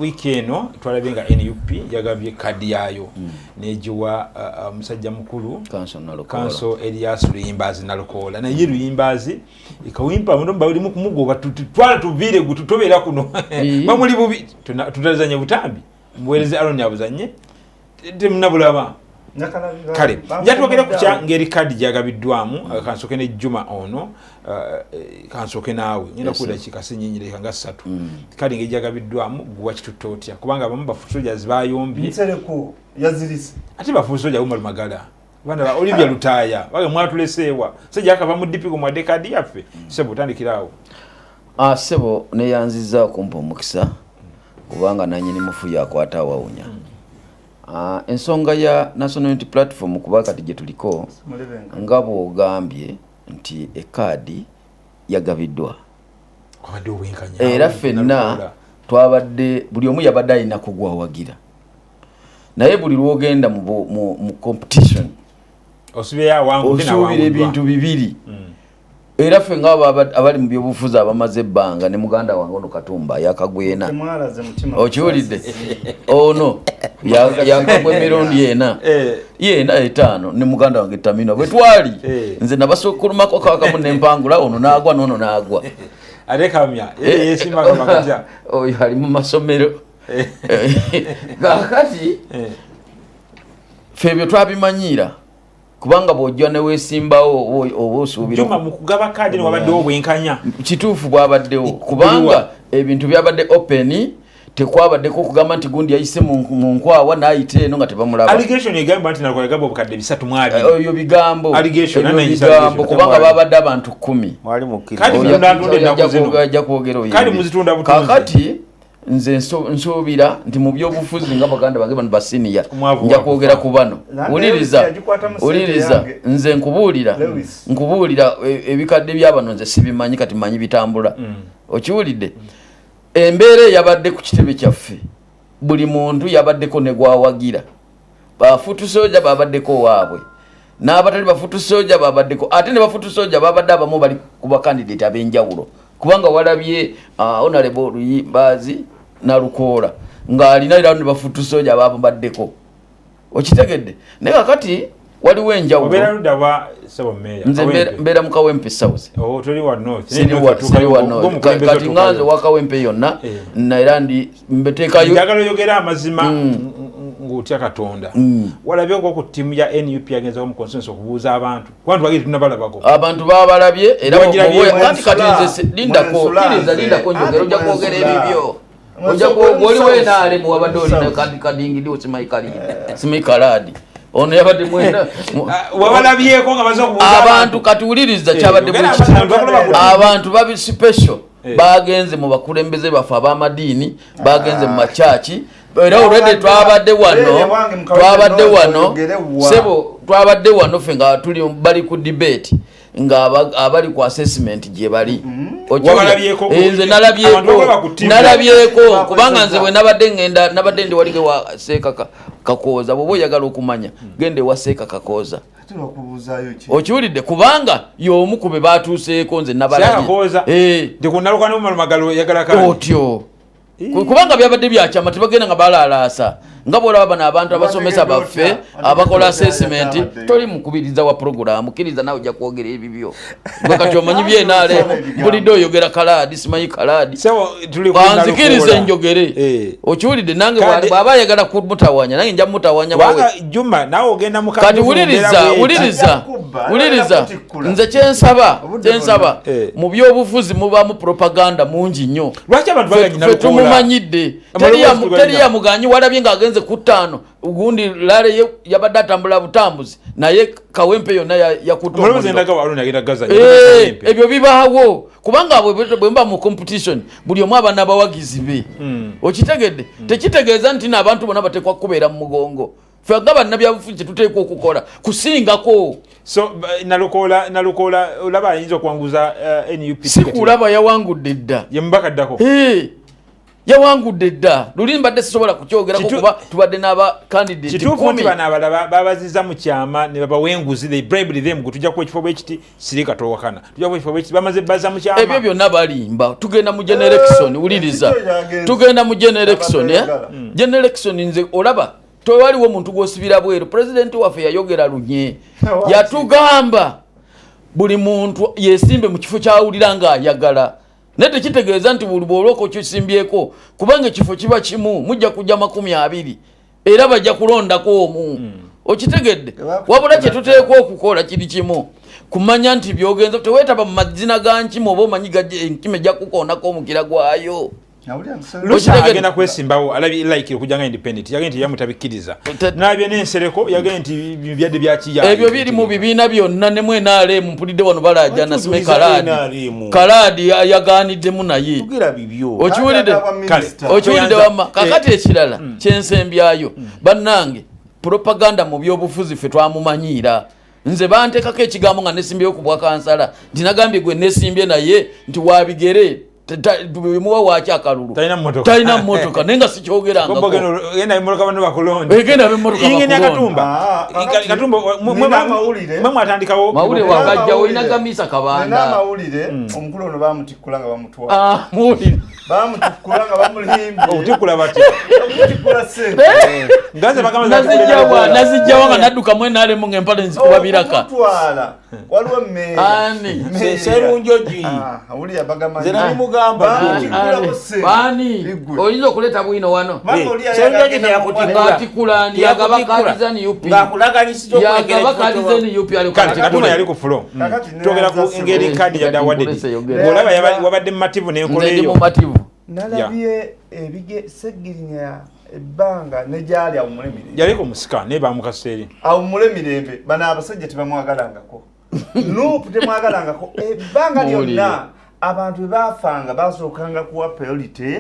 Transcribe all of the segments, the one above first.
Wiiki eno twalabye nga NUP yagabye kadi yaayo negiwa musajja mukulu Kanso Elias Luyimbazi Nalukoola, naye Luyimbazi kawimpa mulimu kumugoba, twala tuviire gwe tutobeera kuno, bamuli bubi, tutazanye butambi, muweereze Aron abuzanye, temunabulaba. Kale njatwogera ku kya ngeri kadi gyagabiddwamu. Kansoke ne Juma ono, kansoke naawe, ngenda kuwa dakiika sinyinyireka nga 3. Kadi ngeri gyagabiddwamu, guwa kitutte otya? Kubanga abamu ba foot soldiers bayombye. Ate ba foot soldier Umar Magala, bana ba Olivia Lutaaya bage mwatuleseewa, sajja akava mu DP mwadde kadi yaffe. Sebo, otandikiraawo. Ah, sebo, neyanziza okumpa omukisa, kubanga nanyini mufu yakwata awawunya. Ensonga ya National Unity Platform, kuba kati gye tuliko, nga bw'ogambye nti ekaadi yagabiddwa era ffenna twabadde, buli omu yabadde alina kugwawagira, naye buli lwogenda mu competition osuubira ebintu bibiri. Era ffe nga abali mu byobufuzi abamaze ebbanga, ne muganda wange ono Katumba yakagwena, okiwulidde, ono yakagwa emirundi ena, yena etaano, ne muganda wange Tamino bwe twali, nze nabasukkulumako kakamu nempangula, ono nagwa nono nagwa. Oyo ali mu masomero. Kakati ffe ebyo twabimanyiira, kubanga bw'ojja neweesimbawo oba osuubira mukugaba kaadi wabaddewo obwenkanya? Kituufu, bwabaddewo, kubanga ebintu byabadde open, tekwabaddeko okugamba nti gundi yayise mu nkwawa n'ayita eno nga tebamulaba. Allegation egamba nti Nalukoola yagaba obukadde 320. Ebyo bigambo, bigambo, kubanga babadde abantu 10. Ajja kwogera. Kakati nze nsuubira nti mu byobufuzi nga baganda bange bano basiniya, nja kwogera ku bano. Wuliriza, wuliriza, nze nkubuulira, nkubuulira, ebikadde byabano nze sibimanyi, kati manyi bitambula. Okiwulidde? Embeera eyabadde ku kitebe kyaffe, buli muntu yabaddeko ne gwawagira. Ba foot soldier babaddeko waabwe, n'abatali ba foot soldier babaddeko, ate ne ba foot soldier babadde abamu bali ku bakandidate ab'enjawulo, kubanga walabye Honorable Luyimbazi Nalukoola ng'alina era ne ba foot soldier abamubaddeko, okitegedde? Naye kakati waliwo enjawulo. Nze mbeera mu Kawempe South. Oh, kati nga nze wa Kawempe yonna, era ndi mbeteekayo. Njagala oyogera amazima ng'otya Katonda. Walabyeko ku ttiimu ya NUP yagenzako mu consensus okubuuza abantu? Kuba ntwagire tunabalabako. Abantu babalabye era kati kati nze lindako, kiriza, lindako njogera, ojja kwogera ebibyo, oli wenaale wabadde olina kadingidi, osimanyi simanyi kalaadi ono yabadde mwena. Wabalabyeko nga baze okubuuza? Abantu, kati wuliriza, kyabadde abantu babi special, bagenze mu bakulembeze baffe ab'amadiini, bagenze mu makyaki, era olwedde twabadde wano, twabadde wano sebo, twabadde wano ffe nga tuli bali ku debate, nga abali ku assessment gye bali. Nze nalabyeko, nalabyeko, kubanga nze bwe nabadde ngenda, nabadde ndi walige wa Seeka Kakooza. Bwoba oyagala okumanya, genda ewa Seeka Kakooza, okiwulidde? Kubanga y'omu ku be batuuseeko, nze nabalabye otyo, kubanga byabadde byakyama, tebagenda nga balalaasa nga bwolaba bano abantu abasomesa baffe abakola assessment. Toli mukubiriza wa programu, kkiriza nawe ojja kwogera ebibyo. Gwe kati omanyi byenaalemu, mpulidde oyogera kalaadi, simanyi kalaadi, anzikirize njogere, okiwulidde? Nange bw'aba ayagala kumutawanya, nange nja mutawanya. Kati wuliriza, wuliriza, wuliriza, nze kyensaba, kyensaba, mu byobufuzi mubaamu propaganda mungi nnyo. Fe tumumanyidde, teri yamuganyi. Walabye ng'agenze ku ttaano gundi lale ye yabadde atambula butambuzi, naye Kawempe yonna yakutte. Ebyo bibaawo, kubanga bwe muba mu competition, buli omu aba n'abawagizi be, okitegedde? Tekitegeeza nti n'abantu bonna bateekwa kubeera mu mugongo. Ffe nga bannabyabufuzi kyetuteekwa okukola kusingako. So Nalukoola, Nalukoola olaba ayinza okuwanguza NUP? Si kulaba, yawangudde dda. Ye mubaka ddako. Yawangudde dda. Luli mbadde sisobola kukyogerako kuba tubadde n'aba candidate Kituufu nti bano abalala babaziza mu kyama ne babawa enguzi, they bribed them, gwe tujja kuwa ekifo bwe kiti, sirika towakana, tujja kuwa ekifo bwe kiti, bamaze baza mu kyama. Ebyo byonna balimba. Tugenda mu general election, wuliriza. Tugenda mu general election, eh? General election nze olaba tewaliwo muntu gw'osibira bweru. Pulezidenti waffe yayogera lunye, yatugamba buli muntu yesimbe mu kifo kyawulira ng'ayagala, naye tekitegeeza nti buli bw'olwoka okisimbyeko, kubanga ekifo kiba kimu, mujja kujja 20 era bajja kulondako omu. Okitegedde? Wabula kye tuteekwa okukola kiri kimu, kumanya nti byogenza teweetaba mu mazina ga nkima, oba omanyi enkima ejja kukoonako omukira gwayo. Lusa agenda kwesimbawo, alabye like okujja nga independent, yagenda nti yamutabikkiriza, nalabye n'ensereko, yagenda nti byadde byakiya. Ebyo biri mu bibiina byonna ne mu NRM. Mpulidde wano balajana sime kalaadi, kalaadi yaganiddemu naye okiwulidde, okiwulidde wamma. Kakati ekirala kyensembyayo, bannange, propaganda mu byobufuzi ffe twamumanyiira. Nze banteekako ekigambo nga nesimbyeyo ku bwakansala nti nagambye gwe nesimbye naye nti wabigere muwa waki akalulu talina mmotoka, naye nga sikyogerangako. Mawulire wagajja olina gamisa kabanda. Amawulire omukulu ono bamutikkula nga bamutwala, bamutikkula nga bamulimbye. Okutikkula batya? Okutikkula ssente. Nazijjawa nga naddukamu enaalemu nga empale nzikuba biraka. Okutwala waliwo Ani? Serunjogi nze namugamba. Bani oyinza okuleeta bwino wano? Serunjogi teyakutikula. Ng'atikula ani? Yagaba kaadi za NUP. Ng'akulaganisiza. Yagaba kaadi za NUP. Katumba yali ku floor. Twogera ku ngeri kaadi yadde awadde, ng'olaba wabadde mumativu n'enkola Nze ndi eyo. mumativu. Nalabye ebige Segirinya ebbanga negyali awumule mirembe. Yali ku musika naye bamukaseeri. Awumule mirembe. Bano abasajja tebamwagalangako, NUP temwagalangako ebbanga lyonna. Abantu bwe baafanga basookanga kuwa priority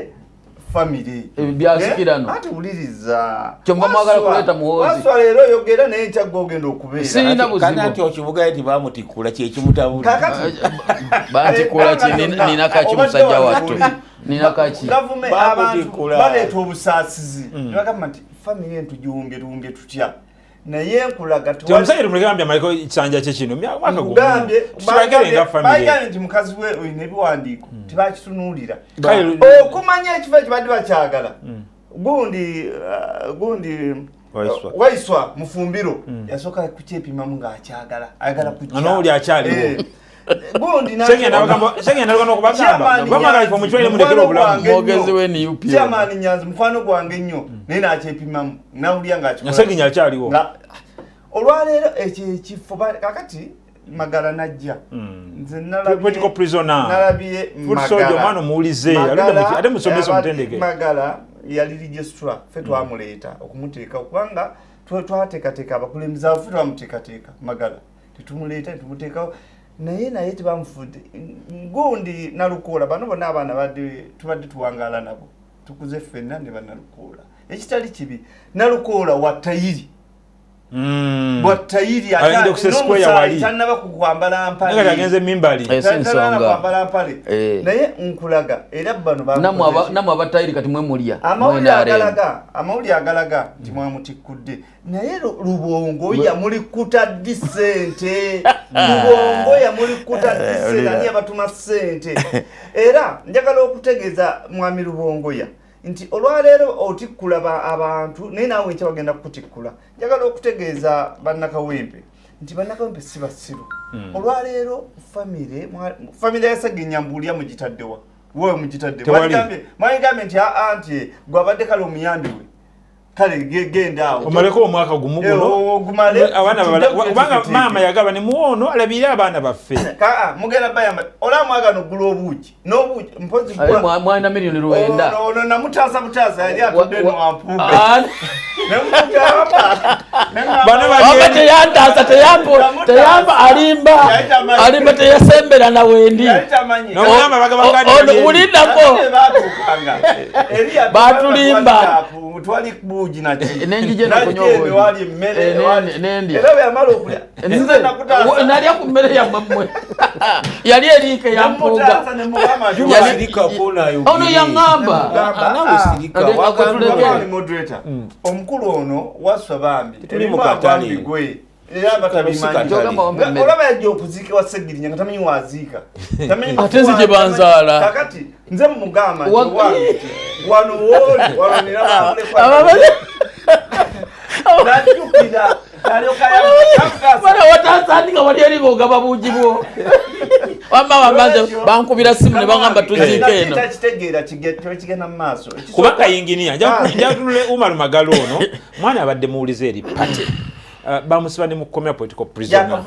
family. Ebyasikirano. Ati wuliriza. Kyova mwagala kuleeta Muhoozi. Waswa leero oyogera naye nkyagga ogenda okubeera. Sirina buzibu. Kandi anti okibugayo nti bamutikula kyekimutabula. Kakati Bantikula ki? Nina kaki musajja wattu, nina kaki? Gavumenti abantu Bamutikula. baleeta obusaasizi nebagamba nti family eno tugiwumbye, tuwumbye tutya? Naye nkulaga Omusajja tumuleke bambi amaleko ekisanja kye kino, mwaka gumu. Nkugambye. Tukibagere nga family. Bagambye nti mukazi we olina ebiwandiiko, tebakitunuulira. Kale Okumanya ekifo ekyo badde bakyagala gundi gundi Waiswa. Waiswa Mufumbiro yasooka kukyepimamu ng'akyagala, ayagala kujja. N'oli akyaliwo. Gundi Segenda nalugana okubagamba Chairman bamagala Nyanzi, ifo mutwale mulekere mukwano obulamu. gwange nnyo. Mwogezi we NUP. Chairman Nyanzi mukwano gwange nnyo, naye n'akyepimamu nawulira ng'akikola. Segenya akyaliwo. Olwaleero ekyo ekifo kakati Magala najja, nze Political prisoner. nalabye Foot soldier, omwana omuwulize, aludde ate musomesa omutendeke. Magala yali registrar, ffe twamuleeta okumuteeka kubanga twateekateeka abakulembeze abo, ffe twamuteekateeka Magala, tetumuleeta netumuteekawo, naye tebamufudde gundi Nalukoola. Bano bonna abaana badde tubadde tuwangaala nabo, tukuze ffenna ne Banalukoola, ekitali kibi. Nalukoola wa tayiri, bwa tayiri. Ayinza ku square wali. Tannaba kukwambala mpale. Naye agenze mimbali. Si Tannaba nsonga. kwambala mpale. Naye nkulaga era bano bamukoze ki? Nammwe abatayiri kati mwe mulya. Amawulire Mwe NRM. agalaga, amawulire agalaga nti mwamutikkudde, naye Lubongo yamulikuta ddi ssente? Lubongo yamulikuta ddi ssente? Ani yabatuma ssente? Era njagala okutegeeza mwami Lubongoya nti olwaleero otikkula abantu, naye naawe nkya bagenda kukutikkula. Njagala okutegeeza Bannakawempe nti Bannakawempe si basiru. Olwaleero famire ya Segenya mbuulya mugitaddewa? Wewe mugitadde? Tewali. Mwaligambye nti aa, nti gwabadde kale omuyambi we, kale genda awo. Omaleko omwaka gumu guno. Ogumale. Abaana kubanga maama yagaba ne muwono alabirire abaana baffe. Kaa mugenda bayamba, olaba mwagana ogula obuugi n'obuugi mpozi. Aye, mwalina 900,000,000. Ono namutaasa butaasa, yali atudde eno wampuuga, nemugamba. Bano bali Waba eri. teyantaasa, teyampa, teyampa, alimba. Yali tamanyi. Alimba, teyasembera na wendi. Yali tamanyi. N'omugamba bagaba kadi Ono bali eri. wulindako. Ate batuukanga Batulimba. Twali buugi naki. Nenjije nakunywa obuugi. Wali emmere. Nendya. Era bwe yamala okulya. Nze nalya ku mmere yammwe mmwe. Yali eriike yampuuga. Ono yaŋŋamba. Omukulu ono waswa bambi. Tuli mu katale. Era batabimanyi. Olaba yajja okuziika wa Ssegirinya nga tamanyi waaziika. Ate nze gye banzaala. Kakati nze mugamba nti wange wano wooli wano nina bamulekwa. Najjukira bana watasandika wali eri ng'ogaba buugi bwo. Wamma wammaze bankubira simu ne baŋŋamba tuziike eno. Takitegeera kigenda mu maaso. Kuba kayinginiya njatunule Umar Magalo ono mwana abadde muwulize eri party. Bamusiba ne mukomya political prisoner.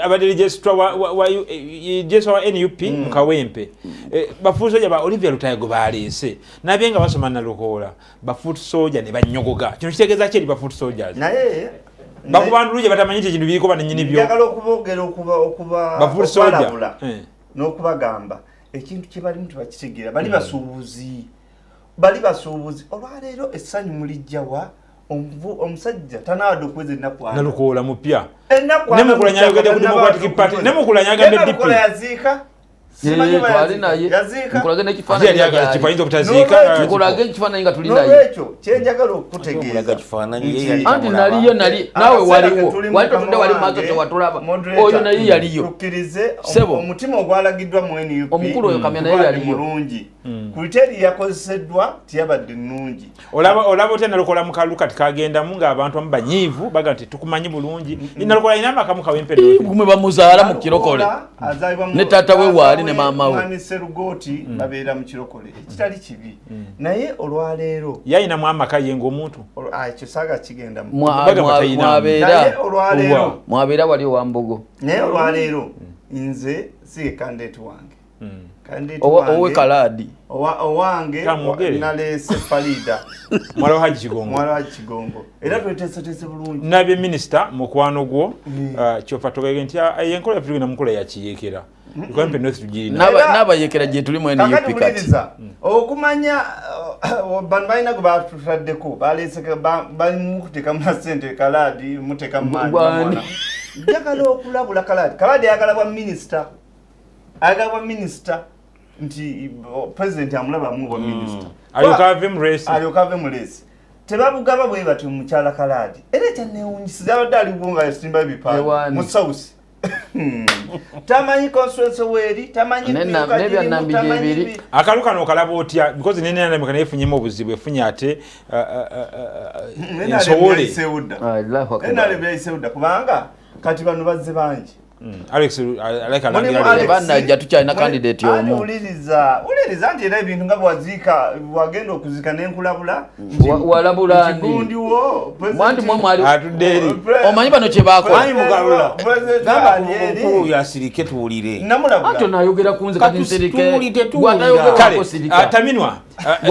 Abadde registrar wa NUP mu Kawempe. Bafoot soldier ba Olivia Lutago baleese. Nabye nga basoma Nalukoola bafoot soldier ne banyogoga. Kino kitegeeza ki eri bafoot soldiers? Naye bakubanduluje batamanyi nti ekintu biriko banannyini byo. Njagala okuboogera okuba bafoot soldier n'okubagamba ekintu kye balimu tebakitegeera. Bali basuubuzi. Bali basuubuzi. Olwaleero essanyu mulijja wa omusajja tanawadde okuweza ennaku ana. Nalukoola mupya. Nemukula nyayogedde ku Democratic Party. Nemukula nyagambye DP. Nalukoola yaziika. Twali naye. Nkulage n'ekifaananyi Nkulage ekifaananyi nga tuli naye. N'olwekyo kye njagala okukutegeeza. Anti naliyo nali naawe waliwo. Wali totudde wali maaso tewatulaba. Oyo naye yaliyo. Tukkirize omutima ogwalagiddwa mu NUP. Omukulu oyo Kamya naye yaliyo. Mulungi. Kriteria yakozeseddwa teyabadde nnungi. Olaba otya Nalukoola mu kalulu kati kagendamu ng'abantu abamu banyiivu baga nti tukumanyi bulungi. Nalukoola alina amaka mu Kawempe. Gumwe bamuzaala mu Kirokole. Ne taata we waali ne maama we. Mwami Sserugooti babeera mu Kirokole. Ekitali kibi. Naye olwaleero yayinamu amaka ye ng'omuntu. Ekyo saaga kigenda. Mwabeera wali owa Mbogo. Naye olwaleero nze si candidate wange. Owe Kaladi. Owange naleese Farida. Mwala wa Haji Kigongo. Mwala wa Haji Kigongo. Era tweteeseteese bulungi. Nabye minisita mukwano gwo kyofa togege nti enkola yaffe tugenda mu nkola ya kiyeekera. Kawempe North tugirina. N'abayeekera gye tuli mu NUP kati. Okumanya bano balina gwe batutaddeko baleese bali mu kuteekamu na ssente Kaladi muteekamu maanyi. Njagala okulabula Kaladi. Kaladi ayagala bwa minisita. Ayagala bwa minisita nti president amulabamu bwa minisita. Alyoka ave mu race. Alyoka ave mu race. Tebabugaba bwe batyo mukyala Kaladi. Era ekyanneewuunyisiza abadde aliwo nga yasimba ebipande mu South. Tamanyi constituency weeri, tamanyi tamanyi. Akalu kano okalaba otya? Because ne NRM kana efunyemu obuzibu, efunye ate ensowole. NRM yayiseewo kubanga kati bano bazze bangi. Alex aleka langira banajja tukyalina candidate omu. Wuliriza nti era ebintu nga bwaziika wagenda okuziika n'enkulabula. Walabula ndi. Gundi wo. Mwandi mwe mwali. Atudde eri. Omanyi bano kye baakola. Mwami Mugalula. Gamba ku mukulu oyo asirike tuwulire. Namulabula. Anti onayogera ku nze kati nsirike. Kale, Taminwa.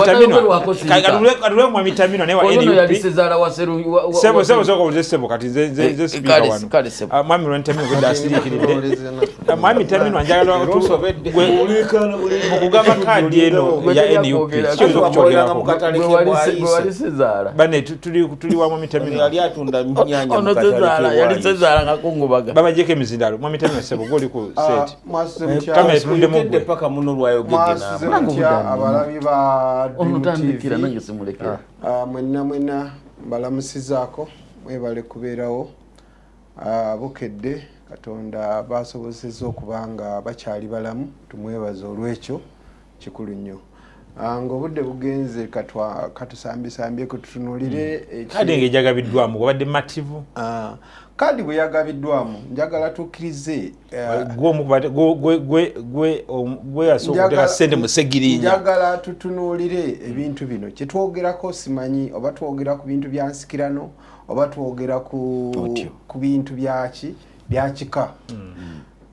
Taminwa. Katulule mwami Taminwa naye wa NUP. Ono yali Sezaala wa Seru. Sebo sebo soko uze sebo kati nze speaker wano. Mwami Lwani Taminwa gwedda asiriikiridde. Mwami Taminwa njagala mu kugaba kaadi eno ya NUP kiyinza okukyogerako. Gwe wali Sezaala. Bane tuli wa mwami Taminwa. Yali atunda nnyaanya mu katale. Yali Sezaala nga kungubaga. Babaggyeko emizindalo. Mwami Taminwa sebo gw'oli ku set. Kamera etunuddemu ggwe. Paka muno lwayogedde naawe. Abalabi ba Dream TV nange simulekera. Mwenna mwenna mbalamusizaako mwebale kubeerawo. Bukedde Katonda basobozesezza okuba nga bakyali balamu, tumwebaza olw'ekyo kikulu nnyo. Ng'obudde bugenze katusambisambyeko tutunuulire kaadi ng'ejagabiddwamu gwabadde mativu. Kaadi bwe yagabiddwamu njagala tukkirize gwe yasooka okuteeka ssente mu Ssegirinya. Njagala tutunuulire ebintu bino kye twogerako, simanyi oba twogera ku bintu bya nsikirano oba twogera ku bintu byaki byakika.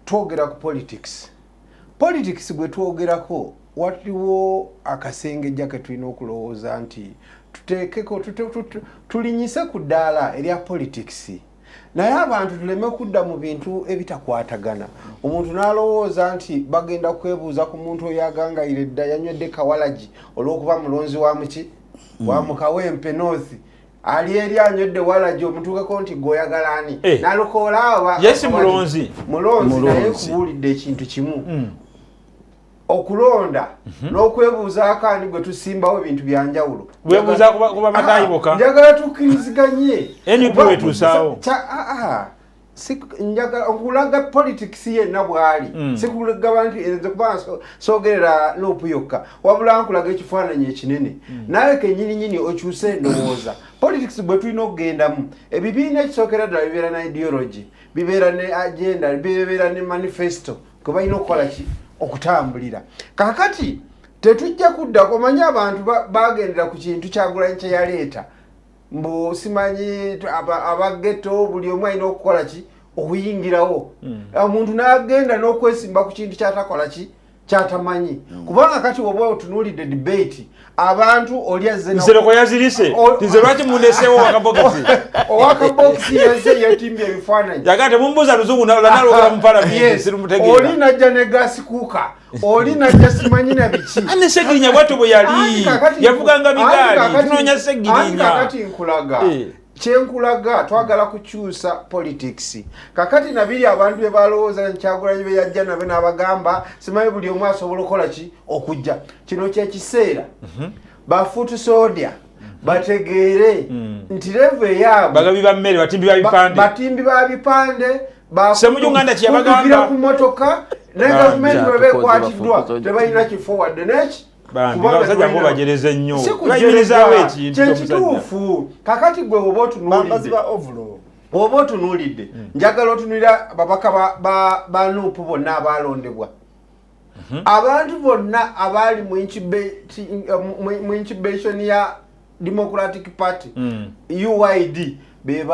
Twogera ku politics. Politics gwe twogerako waliwo akasengejja ke tulina okulowooza nti tuteekeko tulinyise ku ddaala erya politics. Naye abantu tuleme kudda mu bintu ebitakwatagana. Omuntu n'alowooza nti bagenda kwebuuza ku muntu oyo agangayira edda yanywedde kawalagi olw'okuba mulonzi wa muki wa Mukawempe North, ali eri anywedde walagi, omutuukeko nti gweoyagala ani? Nalukoola oba Yes, mulonzi. Mulonzi, naye nkubuulidde ekintu kimu: okulonda n'okwebuuzaako ani gwe tusimbawo ebintu byanjawulo. Webuuza kuba mataayi bokka. Njagala tukkiriziganye. NUP wetuusaawo. Njagala okulaga politics yenna bwali, sikugamba nti nze kuba soogerera NUP yokka, wabula nkulaga ekifaananyi ekinene, nawe kenyininyini okyuse endowooza. Politics bwe tulina okugendamu, ebibiina ekisookera ddala bibeera na ideology, bibeera ne agenda, bibeera ne manifesto kwe balina okukola ki, okutambulira. Kakati tetujja kudda. Omanyi abantu bagendera ku kintu Kyagulanyi kye yaleeta, mbu simanyi abageto buli omu alina okukola ki, okuyingirawo. Omuntu n'agenda n'okwesimba ku kintu kyatakola ki, kyatamanyi. Kubanga kati oba otunuulidde debate, abantu oli azze Nsereko yazirise nze, lwaki mundeseewo wakabokisi? Owakabokisi yazze yetimbye ebifaananyi. Yagaa temumbuuza luzungu, nalogera mu palamenti sirumutegeera. Oli najja ne gas cooker, oli najja simanyi na biki. Ane Segirinya bwatyo bwe yali yavuganga bigaali, tunoonya Segirinya. Kakati nkulaga kyenkulaga, twagala kukyusa politics. Kakati nabiri abantu bye balowooza, Nkyagulanyi bye yajja nabyo n'abagamba simanyi buli omu asobola okukola ki, okujja. Kino kyekiseera ba foot soldier bategeere nti level eyaabwe bagabi ba mmere, batimbi ba bipande. Batimbi ba bipande. Ssemujju Nganda kye yabagamba. Kuddukira ku motoka ne gavumenti bweba ekwatiddwa tebalina kifo wadde neki. Bambi, abasajja ngo bajereze nnyo. Si Bayimirizaawo kujereza, ekintu ky'omusajja. Kyekituufu. Kakati gwe oba Bambazi otunuulidde ba overall. Oba otunuulidde, njagala otunulira ababaka ba NUP bonna abalondebwa, abantu bonna abaali mu incubation ya Democratic Party, UYD, be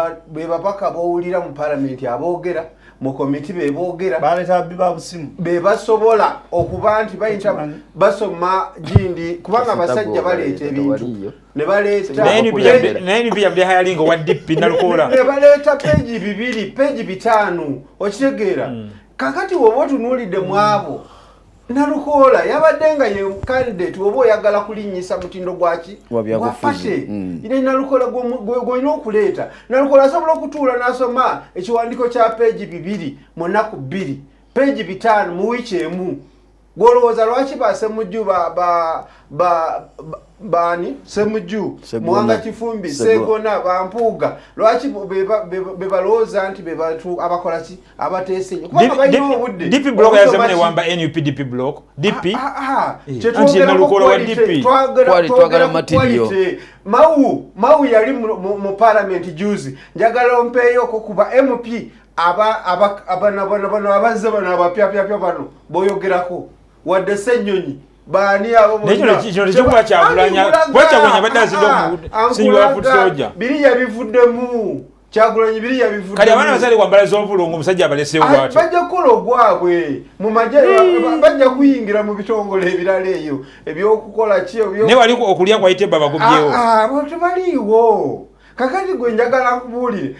babaka bowulira mu palamenti aboogera mu komiti, beboogera. Baleeta babbi ba busimu. Be basobola okuba nti bayita Okimanyi. basoma gindi, kubanga abasajja baleeta ebintu ne baleeta Naye NUP naye NUP yabadde hayalinga owa DP Nalukoola. Ne baleeta peegi 2, peegi 5, okitegeera? Kakati woba otunuulidde mu abo, Nalukoola yabadde nga ye candidate oba oyagala kulinnyisa mutindo gwaki? Wa byabufuzi. Gwa party. Ine Nalukoola gw'olina okuleeta. Nalukoola asobola okutuula n'asoma ekiwandiiko kya peegi 2 mu nnaku 2, peegi 5 mu wiiki emu. Gwolowooza lwaki ba Semujju baani, Semujju, Segona. Muwanga Kifumbi, Segona, Bampuuga, lwaki be balowooza nti be bantu abakola ki, abateesa ennyo? Kubanga balina obudde DP block yazemu okusoma ki? newamba NUP DP block DP. Kye Anti twogerako Nalukoola wa quality, DP. Quality, twogera twagala ku material. quality. Mau yali mu parliament juzi. Njagala ompeeyoko kuba MP bano abazze bano abapyapyapya bano boyogerako, wadde Ssennyonyi, baani abo Naye bonna? kino tekikuba Kyagulanyi. Ankulaga. Kuba Kyagulanyi abadde azidde senior wa foot soldier. Biri yabivuddemu, Kyagulanyi biri yabivuddemu. Kati abaana basali kwambala z'obulungu, omusajja abaleseewo bw'atyo. Bajja kukola ogwabwe mu magye, bajja kuyingira mu bitongole ebirala eyo ebyokukola ki Naye wali okulya kwayite babagobyewo. Ah, ah, bo tebaliiwo. Kakati gwe njagala nkubuulire,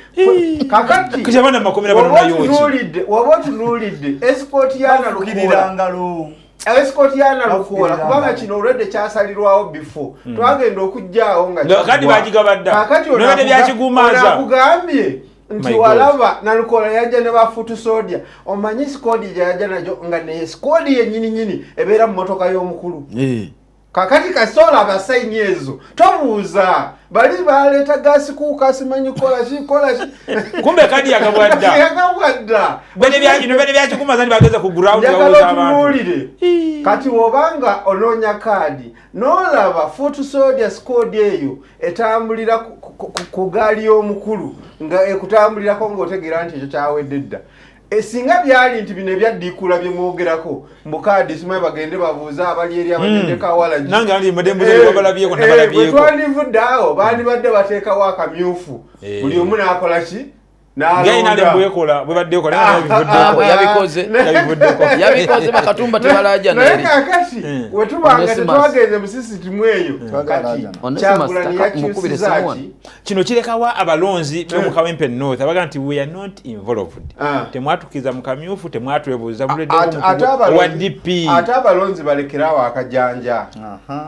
kakati Kati abaana mu makomera bano woba nayo ki? Woba otunuulidde escort ya Bafukirira Nalukoola, ngalo. Escort ya Nalukoola, Bafukirira kubanga ngalo. kino olwedde kyasalirwawo before twagenda okuggyaawo nga Nga kati kyaggwa. bagigaba dda. Kakati ono Nobadde byakigumaaza. ono akugambye nti My God. walaba Nalukola yajja ne ba foot soldier. Omanyi squad gye yajja najo nga ne squad yennyininyini ebeera mu motoka y'omukulu. Kakati kasola abasaini ezo tobuuza, bali baleeta gas cooker, simanyi kola ki, kola ki. Kumbe kadi yagabwa dda. Yagabwa dda. Bino byakigumaza nti bageze ku ground Njagala babuuza abantu. otunuulire kati wobanga onoonya kaadi n'olaba foot soldier squad eyo etambulira ku gaali y'omukulu nga ekutambulirako, ng'otegeera nti ekyo kyawedde dda. Singa byali nti bino ebyaddiikula bye mwogerako mbu kaadi simanyi bagende babuuze abali eri abanyedde kawalagi. Nange andi mbadde mbuuza bwe babalabyeko, nabalabyeko. Bwe twandivudde awo bandibadde bateekawo akamyufu, buli omu n'akola ki. Yabikoze bakatumba tebalaja. Naye kakati wetubanga tetwagenze mu sisitimu eyo, kati Kyagulanyi yakyusiza ki? Kino kirekawa abalonzi b'omu Kawempe North abaga nti we are not involved, temwatukiza mu kamyufu, temwatwebuuza, muleddewo wa DP. Ate abalonzi balekerawo akajanja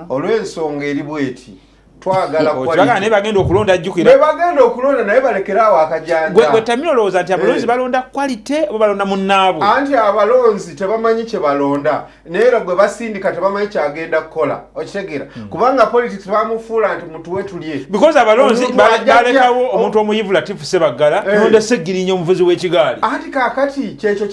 olw'ensonga eri bweti, twagala naye bagenda okulonda, ajjukira be bagenda okulonda, naye balekerawo akajanja. Gwe Tamira, olowooza nti abalonzi balonda quality oba balonda munnaabwe? Anti abalonzi tebamanyi kye balonda, naye era gwe basindika tebamanyi kyagenda kukola, okitegeera? Kubanga politics bamufuula nti mutuwe tulye. Because abalonzi balekawo omuntu omuyivu Latifu Sebaggala, nonda Segirinya omuvuzi w'ekigaali. Anti kaakati kyekyo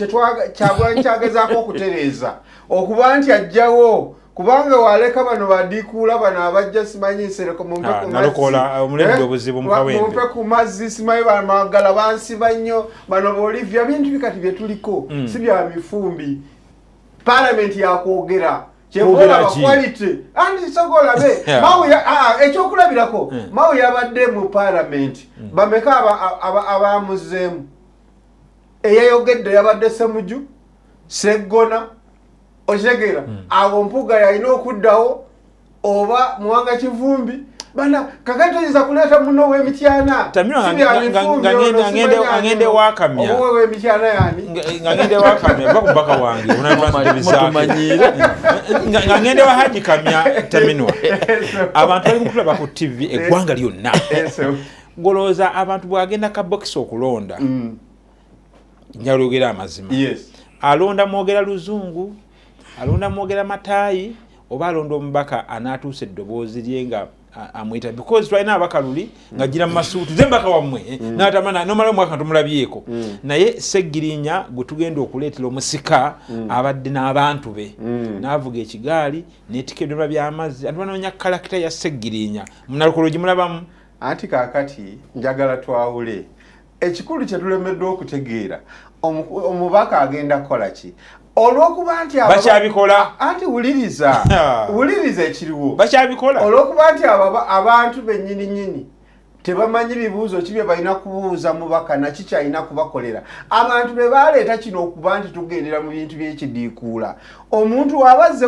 Kyagulanyi kyagezaako okutereeza, okuba nti ajjawo, kubanga waleka bano badikuula bano abajja simanyi Nsereko, mumpe ku Nalukoola omulembe obuzibu mu Kawempe. Mumpe ku mazzi, simanyi bamagala bansiba nnyo bano Bolivia. Bintu bikati bye tuliko si bya mifumbi. Parliament yakwogera Kwogera kyevola ki? Quality anti sogolabe Mao ekyokulabirako, Mao yabadde mu parliament, bameka abamuzeemu? Eyayogedde yabadde Semuju Seggona, okitegeera? Awo Mpuga yalina okuddawo oba Muwanga Kivumbi. Bana kakati toyinza kuleeta muno w'Emityana. Tamira, Si bya mifumbi ono, simanyi ani ngende ono. wa Kamya. Oba w'Emityana yani? Nga ngende wa Kamya, va ku baka wange. Mutumanyiire. Nga ngende wa Haji Kamya Taminwa, abantu bali mutulaba ku TV eggwanga lyonna. Golowooza abantu bwagenda kabokisi okulonda, njagala amazima, alonda mwogera luzungu, alonda mwogera mataayi, oba alonda omubaka anaatuusa eddoboozi lye nga amwyita? Because twalina abaka luli nga gira mu masuuti, ze mbaka wammwe, n'atamana nomala omwaka nga tumulabyeko. Naye Segirinya gwe tugenda okuleetera omusika abadde n'abantu be, n'avuga ekigaali netika ebyuma by'amazzi, ate banoonya character ya Segirinya. Munalukolo gimulabamu? Anti kaakati njagala twawule ekikulu kye tulemeddwa okutegeera. Omubaka agenda kukola ki? Olw'okuba nti Bakyabikola. Anti wuliriza, wuliriza ekiriwo. Bakyabikola. Olw'okuba nti abantu bennyini nnyini tebamanyi bibuuzo ki bye balina kubuuza mubaka, naki kyalina kubakolera. Abantu be baleeta kino okuba nti tugendera mu bintu by'ekidiikuula. Omuntu aba azze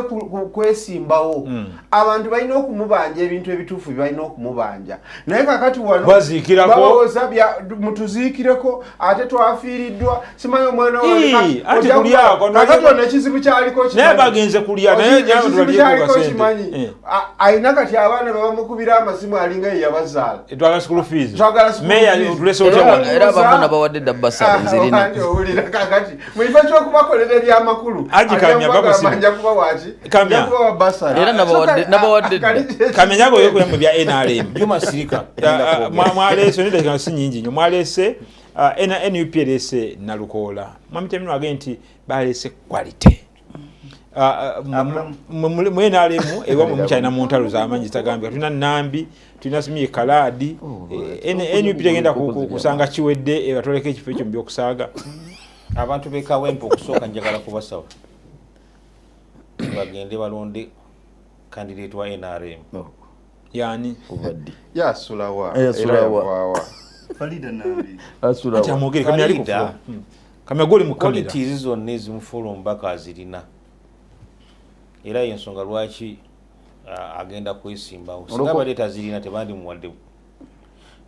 kwesimbawo, abantu balina okumubanja ebintu ebituufu bye balina okumubanja. Naye kakati wano Baziikirako. balowooza mutuziikireko, ate twafiiriddwa simanyi omwana wange. Ii, anti ojja kulyako, kakati ono ekizibu kyaliko Naye kimanyi. bagenze kulya, naye Ekizibu balye ku kyaliko kasente. kimanyi. Alina kati abaana bebamukubira amasimu, alinga ye yabazaala. Twagala school fees. Twagala school Meya, fees. otulese otya wano? Era abamu nabawadde dda basale, nzirina. Anti owulira kakati mu kifo ky'okubakolera ebyamakulu, Haji Kamya, bakusiba. nja kuba waki? Kamya. Nja kubawa basale. Era nabawadde dda. Kamya, nyago yokulya mu bya NRM. Juma, sirika. Mwaleese nedakika si nyingi nnyo, mwaleese NUP ereese Nalukoola. Mwami Tamino agambye nti baleese quality. Mu NRM ewamwe mukyalina mu ntalo z'amaanyi zitagambika. Tulina Nambi, tulina Simiye Kalaadi. NUP tegenda kusanga kiwedde ebatoleko ekifo ekyo mu byokusaaga? Abantu bekawempe, okusooka njagala kubasaba bagende balonde candidate wa NRM. Yani? Kuva ddi? Yasulawa. Yasulawa. Era yavaawa. Farida Nambi. Asulawa. Ati amwogere Kamya ali ku Farida. floor. Kamya, gwoli mu kamera. Qualities zonna ezimufuula omubaka azirina, era yensonga lwaki agenda kwesimbawo. Singa abadde tazirina tebandimuwadde.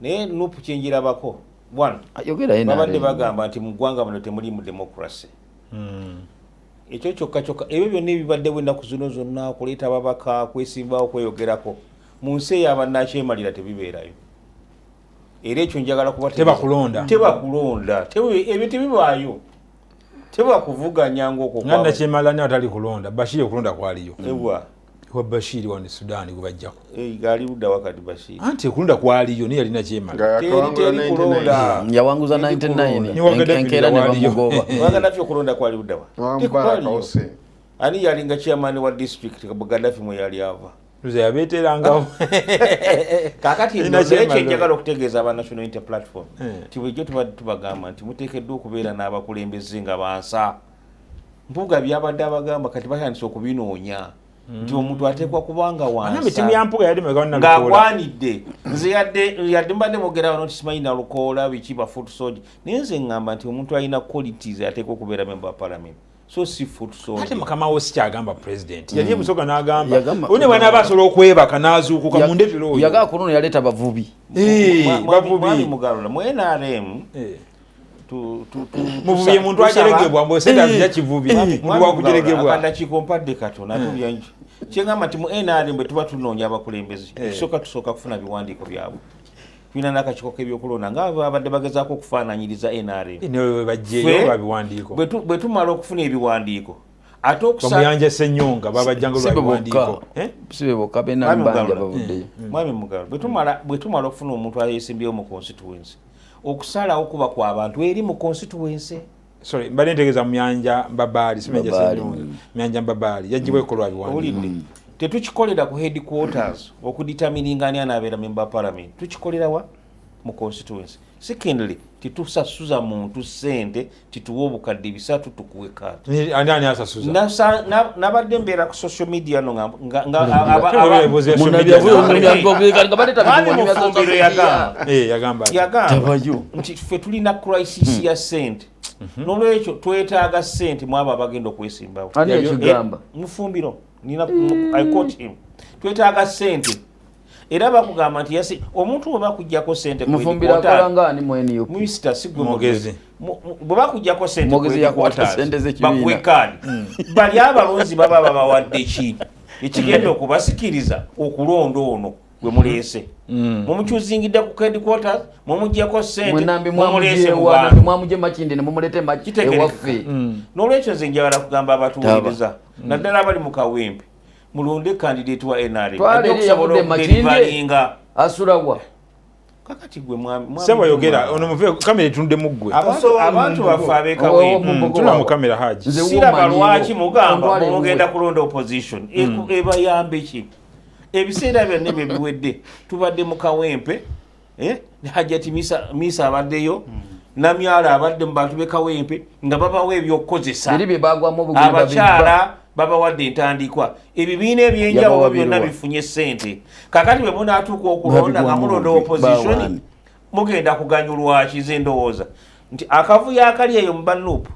Naye NUP kyenjirabako one, Ayogera NRM. babadde bagamba nti mu ggwanga muno temuli mu democracy. Ekyo kyokka kyokka, ebyo byonna ebibaddewo ennaku zino zonna, okuleeta ababaka, kwesimbawo, kweyogerako, mu nsi eyo abannakyemalira tebibeerayo. Era ekyo njagala kuba Tebakulonda. Tebakulonda. Ebyo tebibaayo, tebakuvuganya ngaokwo. Nga nakyemala ne atali kulonda Bashiri, okulonda kwaliyo. Ewa? Wa Bashiri wano e Sudan gwe bajjako. Gali ludda wakati Bashiri? Anti okulonda kwaliyo, naye yalina kyemala. Nga yakawangula Teri 99. kulonda. Yawanguza Teri 99. Ni wa Gaddafi Enkeera ne waliyo. bamugoba. Gaddafi okulonda kwali ludda wa? Wa Mubarak Tekwaliyo. Hussein. Ani yalinga chairman wa district Gaddafi mwe yali ava? Nze yabeeterangawo. Kakati Ina nno, naye kyemala. kyenjagala okutegeeza aba National Unity Platform ti bulijjo tubadde tubagamba nti muteekeddwa okubeera n'abakulembeze nga bansa. Mpuuga byabadde abagamba kati batandise okubinoonya. Nti omuntu ateekwa kubanga Anambe timu ya Mpuga yali mega na ng'agwanidde. Nze yadde mbadde mwogera wano nti simanyi Nalukoola biki ba foot soldier, naye nze ŋŋamba nti omuntu alina qualities ateekwa okubeera member wa parliament, so si foot soldier. Ate mukama wo si kyagamba president yali ebusoga n'agamba one bw'anaaba asobola okwebaka n'azuukuka mu ndebiro oyo. Yagaa ku luno yaleeta bavubi. Bavubi. Mwami Mugalula, mu NRM Muvubi muntu ajeregebwa, mbu sente azija kivubi, muntu wakujeregebwa. Akadakiika ompadde katono, ate obyangi. Kyengamba nti mu NRM bwe tuba tunoonya abakulembeze, tusooka kufuna biwandiiko byabwe. Tulina n'akakiiko k'ebyokulonda nga babadde bagezaako okufaananyiriza NRM. Ne bajjeeyo lwa biwandiiko. Bwe tumala okufuna ebiwandiiko, ate okusa- Bamuyanja Ssenyonga, babajjanga lwa biwandiiko. Si be bokka, bena Mwami mbanja Mugalula. bavuddeyo. Mwami Mugalula, bwe tumala okufuna omuntu ayesimbyewo mu constituency, okusalawo kuba kwa bantu eri mu constituency. Sorry, mbadde ntegeeza Muyanja Mbabaali, si Muyanja Mbabaali, Ssenyonga. Muyanja Mbabaali yaggyibweko lwa biwandiiko. Owulidde? Tetukikolera ku headquarters okudetermininga ani anaabeera member wa parliament. Tukikolera wa? Mu constituency. Secondly, tetusasuza muntu ssente tituwe obukadde 300 tukuwe kaadi. Ni, ani asasuza? Nabadde mbeera ku social media no nga Ate weebuuza social Munabya media bwe zaabwe. munabya bwe nga baleeta Mwami bizibu bya Mufumbiro social media. yagamba. Yagamba ati. Yagamba Tabayo. nti ffe tulina crisis ya ssente. N'olwekyo twetaaga ssente mu abo abagenda okwesimbawo. Ani yakigamba? Mufumbiro. Nina, I quote him. Twetaaga ssente. Era bakugamba nti yasi, omuntu bwe bakuggyako ssente ku Mufumbiro headquarters, akola nga ani mu NUP? Mister, si gwe Mwogezi. mwogezi. Bwe bakuggyako ssente ku Mwogezi yakwata headquarters, ssente z'ekibiina. bakuwe kaadi. Bali abalonzi baba babawadde ki? Ekigenda okubasikiriza okulonda ono gwe muleese. Mumukyuzingidde ku headquarters, mumuggyeko ssente, Mwenambi mumuleese mu mwamugye wa, bantu. nambi mwamugye Makindye ne mumulete Kitegerekeka. ewaffe. N'olwekyo nze njagala kugamba abatuwuliriza, Taba. naddala abali mu Kawempe, mulonde candidate wa NRM. Twala Ajja eri okusobola eyavudde Makindye. okudelivaringa. Asula wa? Kakati gwe mwami Sebo yogera, Mwami. ono muve kamera etunde mu ggwe. Abantu baffe ab'e Kawempe. Oh, oh, Tuna mu kamera Haji. Nze Siraba womanyi lwaki wo. mugamba Ontwale mugenda ewuwe. kulonda opposition. Ebayambe ki? Ebiseera byonna ebyo biwedde. Tubadde mu Kawempe, Hajjati Misa abaddeyo, Namyalo abadde mu bantu b'e Kawempe nga babawa ebyokukozesa. Biri bye bagwamu obugulu Abakyala babibba. babawadde entandikwa. Ebibiina ebyenjawulo Yabawa byonna biruwa. bifunye ssente. Kaakati bwe munaatuuka okulonda nga Babigwamu mulonda obubi. opposition, Bawaani. mugenda kuganyulwa ki? Nze ndowooza nti akavuyo akali eyo mu banuupu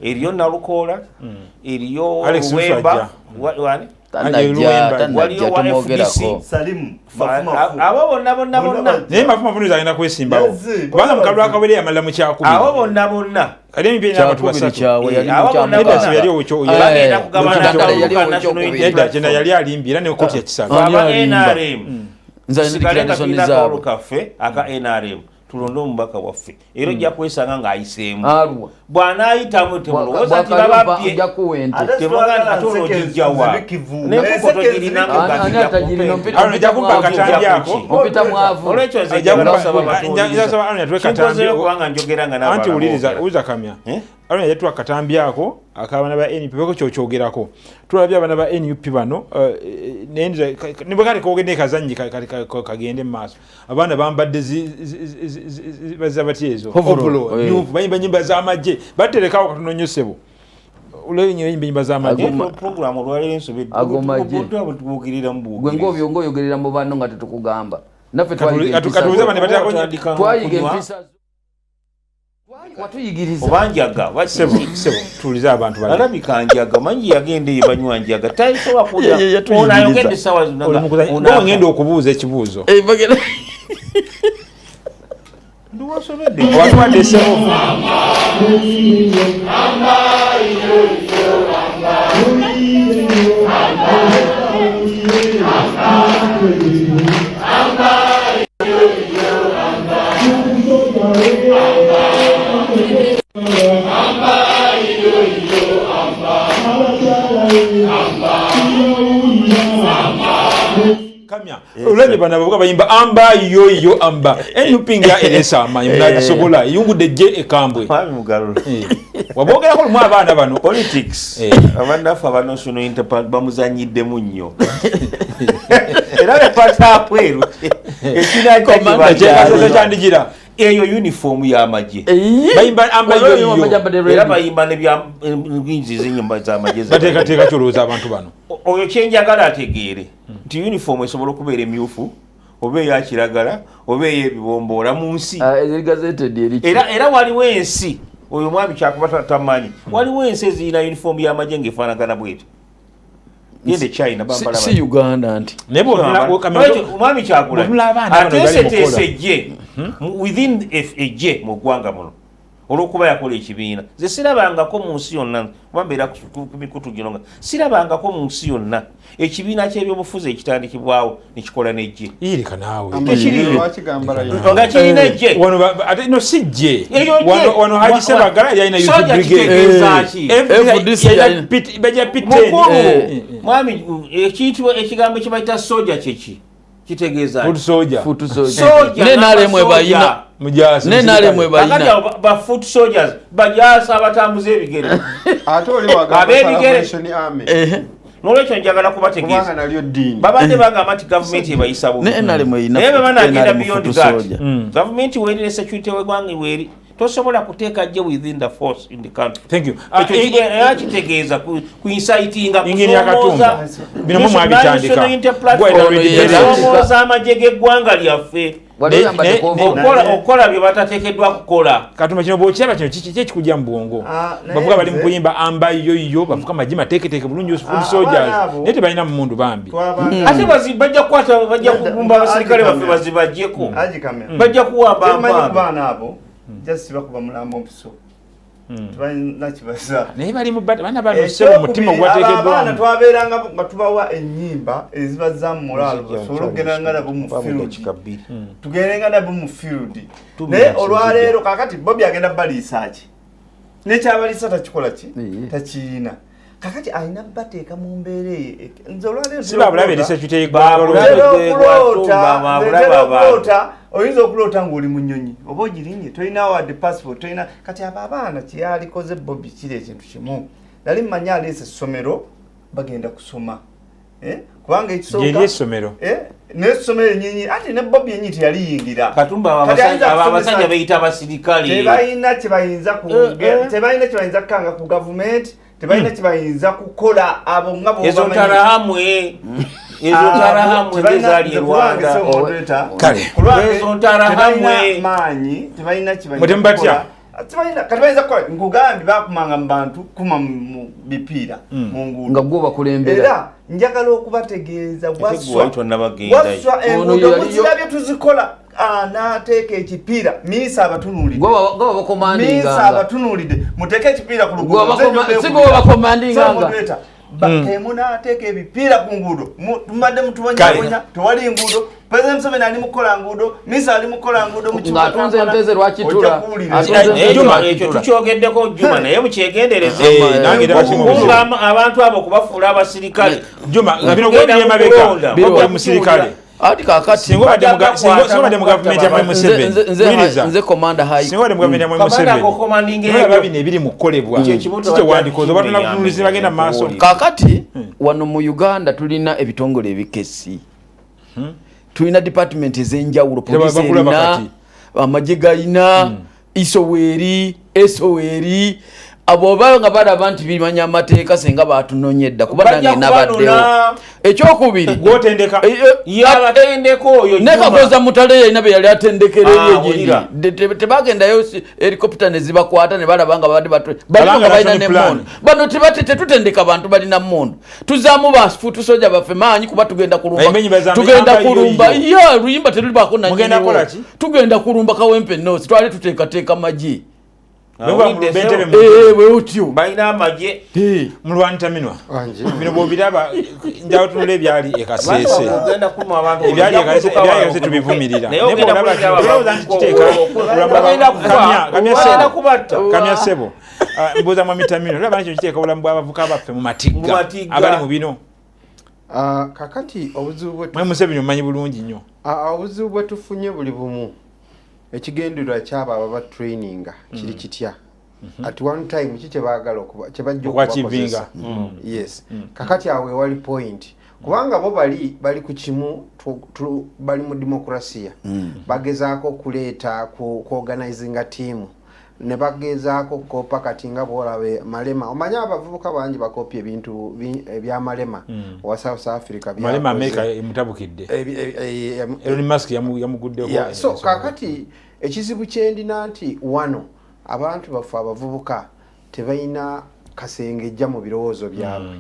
eriyo Nalukoola, eriyo Alex Luwemba, Musajja. wani? Tanajja, Luwemba. tanajja, Waliyo wa tumwogerako. FDC. Salimu, Mafu Mafu. Abo bonna, bonna, Bonna bonna. bajja. Naye Mafu Mafu nizo agenda kwesimbawo. Yazze. Kubanga mu kalulu akawere yamalira mu kyakubiri. Abo bonna, bonna. Kali emipiira ena abantu Kyakubiri basatu. kyawe, yali Abo mu bonna kyamukaaga. bonna. Yali owekyo- Bagenda kugabana Mukitandala akalulu yali ka owekyo National okubiri. Unity Nedda, Platform. kyenda yali alimbye, era ne kkooti yakisala. Ani Aba alimba? NRM. Nze Tusigale nzijukira nga ensonyi tulina zaabwe. akalulu kaffe aka NRM. Tulonde omubaka waffe. Era ojja kwesanga ng'ayiseemu. Alwa. Bw'anaayitamu temulowooza nti Bw'akalumba bababbye. ojja kuwa ente. Ate Temugamba twagala ate olwo nseke ojijja wa? nzibikivu. N'enkoko Enseke togirina nzibikivu. nga Ani zijja atagirina? kumpa. Aaron, ojja kumpa akatambi ako. Ompita mwavu. Olwekyo nze Ajja njagala kumpa- kusaba Nja- nsaba Aaron atuwe katambi. Kinkozeeyo kubanga njogera nga n'abalala Anti wuliriza, boogera. wuliriza Kamya. Aaron yajja tuwa akatambi ako ak'abaana ba NUP, beko kyokyogerako. Tulabye abaana ba NUP bano, naye nze, ne bwe kati koogedde kazannyi kagende mu maaso. Abaana bambadde bazza batya ezo? Overall, Overall, nyufu, bayimba nnyimba z'amagye. Baterekawo katono nnyo ssebo. Olw'enyo bayimba ennyimba z'amagye. Agoma. Naye program olwaleero ensobi Agoma gye. tubuukirira mu Gwe buukirizi. ng'oyogerera mu banno nga tetukugamba. Naffe twayiga empisa Katubuuze zo. bano bateekako Otandika Twayiga okunywa. empisa zo. Watuyigiriza. Oba njaga, Ssebo, ssebo, tuwulize abantu bali. Alabika njaga, manyi yagenda eyo banywa njaga. Tasobola kudda. Ye, ye, yatuyigiriza. Ono ayogedde essaawa zonna Oli nga mukuzanyi. ono Gwe ngenda okubuuza ekibuuzo. Bagenda. Ndiwasobedde. Watuwadde ssebo. Kamya. Olabye bano abavubuka bayimba amba yo yo amba. NUP nga eresa amaanyi, munagisobola. Eyungudde ejje ekambwe. Mwami Mugalula. Waboogerako lumu abaana bano. Politics. Abannaffe aba National Unity Party bamuzanyiddemu nnyo. Era be pata apweru. Ekina Commander Ekyekasese kyandigira. Eyo uniform y'amagye. Bayimba amba yo era bayimba nebyanzi zenyumba z'amagye. Bateekateeka kyolowooza abantu bano. Oyo kyenjagala ategeere nti uniform esobola okubeera emyufu oba eya kiragala oba ey'ebibomboola mu nsi. Era waliwo ensi, oyo omwami kyakuba tamanyi, waliwo ensi ezirina uniform y'amagye ng'efaanagana bwetyo. Gende China bambala si Uganda nti. Omwami Kyagulanyi ateeseteese ejje within ejje mu ggwanga muno olw'okuba yakola ekibiina. Nze sirabangako mu nsi yonna, kuba mbeera ku mikutu gino, nga sirabangako mu nsi yonna ekibiina ky'ebyobufuzi ekitandikibwawo nekikola n'ejje. Ireka naawe. Nga kirina ejje. Wano no si jje. Wano Haji Sebagala yalina Youth Brigade. Bajja P10. Mwami ekiyitibwa ekigambo ekibayita soja kyeki? Kitegeeza foot soldier. Foot soldier. Ne nale bayina. Mujasi. Ne nale mwe bayina. Kakati ba foot soldiers bajasa abatambuza ebigere. Ate oli wagamba Salvation Army. N'olwekyo njagala kubategeeza. Babadde bagamba nti gavumenti ebayisa bubi. Naye bwe banaagenda beyond that, gavumenti weeri ne security w'eggwanga weeri, tosobola kuteeka gye within the force in the country. Thank you. Ekyo era kitegeeza ku incitinga, Engineer Katumba. Bino mwe mwabitandika. Kusoomooza amagye g'eggwanga lyaffe. Okukola bye batateekeddwa kukola. Katumba kino bw'okiraba kino kiki ekikujja mu bwongo? Bavuga bali mu kuyimba amba yo yo, bavuga amagye mateeketeeke bulungi foot soldiers. Naye tebalina mmundu bambi. Ate bajja kukwata, bajja kubumba abasirikale baffe bazibaggyeko. Bajja kuwamba abaana abo. Just bakuba mulambo mpiso. Tebalina kibaza. Naye bali mu bana bano ssebo omutima ogwateekeddwamu. Abaana twabeeranga nga tubawa ennyimba ezibazza mu mulaalo basobole okugenda nga nabo mu field. Tugende nga nabo mu field. Naye olwaleero kaakati Bobi agenda baliisa ki? N'ekyabaliisa takikola ki? Takiyina. Kakati alina bateeka mu mbeera eyo. Nze olwaleero si babulabe eri security y'eggwanga. Okuloota oyinza okuloota ng'oli mu nnyonyi oba ogirinye tolina wadde passport tolina. Kati abo abaana kyeyalikoze Bobi kiri ekintu kimu, nali mmanyi aleese essomero bagenda kusoma, kubanga ekisooka essomero n'essomero ennyinyi ati ne Bobi yennyini teyaliyingira. Katumba abasajja beyita abasirikale tebalina kyebayinza tebalina kyebayinza kukanga ku gavumenti, tebalina kyebayinza kukola abo nga ezo ntarahamwe, ezo ntarahamwe ezaali e Rwanda. Kale ezo ntarahamwe maanyi tebalina kyebayinza kukola. Kati bayinza kukola nkugambye bakumanga mu bantu kuma mu bipiira mu nguudo nga gwo bakulembera. Era njagala okubategeeza waswa enguudo muzirabye tuzikola. Anaateeka ekipiira miisa abatunuulidde, miisa abatunuulidde, muteeke ekipiira ku luguudo. Temunaateeka ebipiira ku nguudo, mubadde mutubonyabonya, tewali nguudo. President Museveni ali mukukola nguudo, miisa ali mukukola nguudo. Ng'atunze ente lwakitula. Ekyo tukyogeddeko Juma, naye mukyegendereze abantu abo okubafuula abasirikale. Juma nga bino gwebiri emabega biri musirikale. Ati kakati singa obadde mu gavumenti ya Mwami Museveni, nze commander high, singa obadde mu gavumenti ya Mwami Museveni, olaba bino ebiri mu kukolebwa kikye wandikoze oba tunakutunulizi bagenda mu maaso. Kakati wano mu Uganda tulina ebitongole ebikesi, tulina department ez'enjawulo, poliisi erina, amagye galina, ISO weeri, ESO weeri. Abo oba nga balaba nti bimanya amateeka senga batunonye dda, kuba nange nabaddewo. Ekyokubiri nekakoza mutale yalina be yali atendekera eri egindi, tebagendayo helicopter ne zibakwata ne balaba nga babadde balina nga balina nemundu. Bano tetutendeka bantu balina mundu, tuzaamu ba foot soldier baffe maanyi kuba tugenda kulumba, tugenda kulumba ya luyimba terulibaako nanyiniwo, tugenda kulumba Kawempe North, twali tuteekateeka magye. Bwetyo balina amagye. Mulwanita minwa bino bwobiraba njawo tunula ebyali ekasese, ebyali ekasese tubivumirira, naye bwolaba nti kiteeka kamya sebo. Mbuuza mwami Tamino, olaba nakyo kiteeka obulamu bw'abavuka baffe mu matigga abali mu bino? Kakati obuzibu mwe Museveni omumanyi bulungi nnyo. Obuzibu bwe tufunye buli bumu, ekigendererwa kyabo ababa traininga kiri kitya at one time? Ki kyebaagala kyebajja okubakozesa? Yes, kakati awo ewali point. Kubanga bo bali ku kimu, bali mu demokrasiya, bagezaako okuleeta ku organizinga tiimu ne bagezaako okukopa. Kati nga bwolabe Malema, omanye abavubuka bangi bakopya ebintu ebya Malema owa South Africa. Malema byakoze. America emutabukidde. Elon Musk yamuguddeko. Yeah, so kakati ekizibu kyendina nti wano abantu baffe abavubuka tebalina kasengejja mu birowoozo byabwe.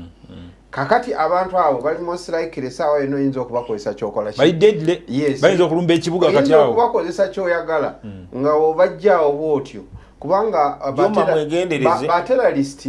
Kakati abantu abo bali most likely esaawa yonna oyinza okubakozesa kyokola. Bali deadly. Yes. Bayinza okulumba ekibuga kati Oyinza awo. okubakozesa kyoyagala nga obajjaawo bwotyo, kubanga Juma, mwegendereze. Baterrorist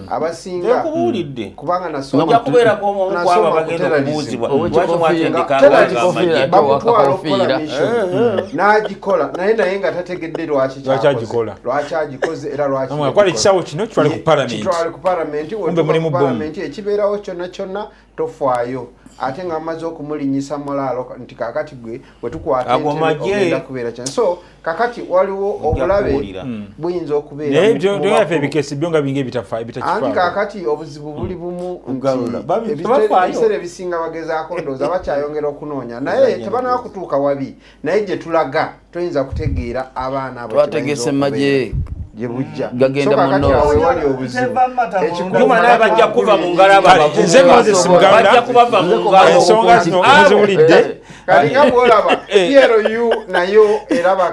abasinga, Nkubuulidde. kubanga nasoma Ojja kubeerako omu kwabo nasoma ku abagenda terrorism. okubuuzibwa Owekikofiira- lwaki mwatendeka Terrorist amagye. ate bamutwala wakakofiira. okukola mission n'agikola, naye nga tategedde lwaki Lwaki kyakoze. agikola. Lwaki agikoze era lwaki Namwe, akwala yagikola. Ekisawo kino kitwale ku parliament. Kitwale ku parliament. Kumbe mulimu bomu. Parliament ekibeerawo kyonna kyonna tofaayo, ate nga bamaze okumulinyisa mulaalo nti kakati gwe wetukwata Ago entebe magye. ogenda kubeera kyana. So kakati waliwo Ojja obulabe kuwulira. buyinza okubeera Naye mu byaffe bakulu. ebikesi byo nga bingi ebitafa Anti ebitakifaako. kakati obuzibu buli bumu Kugalula. nti Tebafaayo. ebiseera ebisinga bagezaako, ndowooza bakyayongera okunoonya, naye tebanaba kutuuka wabi. Naye gye tulaga toyinza kutegeera abaana abo Twategese kye bayinza magye. okubeera gye bujja. Gagenda So mu kakati north. awo wewali obuzibu. Nze mata mu Ekikulu Juma naye bajja kuva mu ngalo abo Kale, abavubuka. nze Moses Mugalula. Bajja kubava mu ngalo. Ensonga zino Abo. muziwulidde. Kati nga bwolaba PLU nayo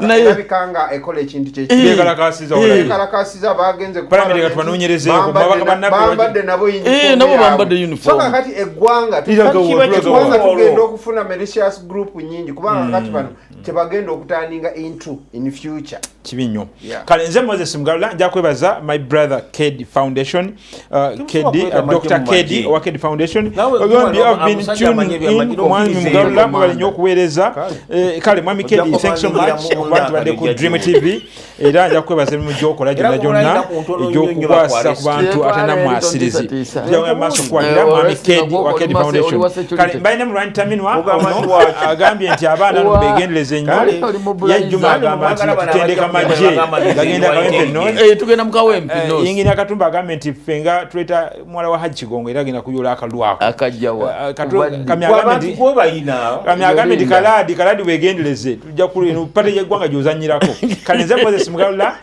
Nayo- erabika nga ekola ekintu Beekalakaasiza olabye. Kyekalakasiza, bagenze ku Parliament parliament, katubanonyerezeeko. Babaka bannaffe bambadde nabo uniform Nabo yaabwe. bambadde uniform. So kakati eggwanga Liraga wa, Kiba liraga wa. eggwanga kikulu. tugenda okufuna malicious group nyingi, kubanga kati bano tebagenda okuturninga into in future. Kibi nnyo. Yeah. Kale nze Moses Mugalula, nja kwebaza my brother Ked Foundation, Temusobola Kedi, kuleeta amagye Dr mu Kedi magye. owa Kedi Foundation. Nawe, Ogambye Juma, I've been omusajja amanyi tuning ebyamagye in. Mwami n'okkiriza Mugalula, eyo. mwebale nnyo okuweereza. Kale mwami Ojja Kedi, thanks so kubangira much mu okuba nti badde ku ojja Dream kiwulira. TV, era nja kwebaza emirimu gyokola Era gyonna kuba gyonna olina ku ntono nnyo nnyo egy'okukwasa ku bantu Bakwale. ate namwasirizi. Tiisa. Tujja maaso kuwagira mwami Kedi wa Kedi Oli wa Foundation. security. Kale mbalina mulwanyi Taminwa Ogamba ono nti waki? agambye nti abaana no begendereze nnyo. Kale. Oli mu Ye Juma Bulayiza. agamba nti Mwagala bano tutendeka abajja magye bagamba nti gagenda nze Kawempe ndi North. Tugenda mu Kawempe North. Yingini Katumba agambye nti ffe nga tuleeta muwala wa Hajji Kigongo era agenda kuyoola akalwako. Akajjawa. Kamya Gwe agambye abantu nti gwe bayina. Kamya agambye nti Yolinda. Kaladi, Kaladi wegendereze, tujja ku pate yeggwanga gy'ozannyirako. Kale nze Moses Mugalula.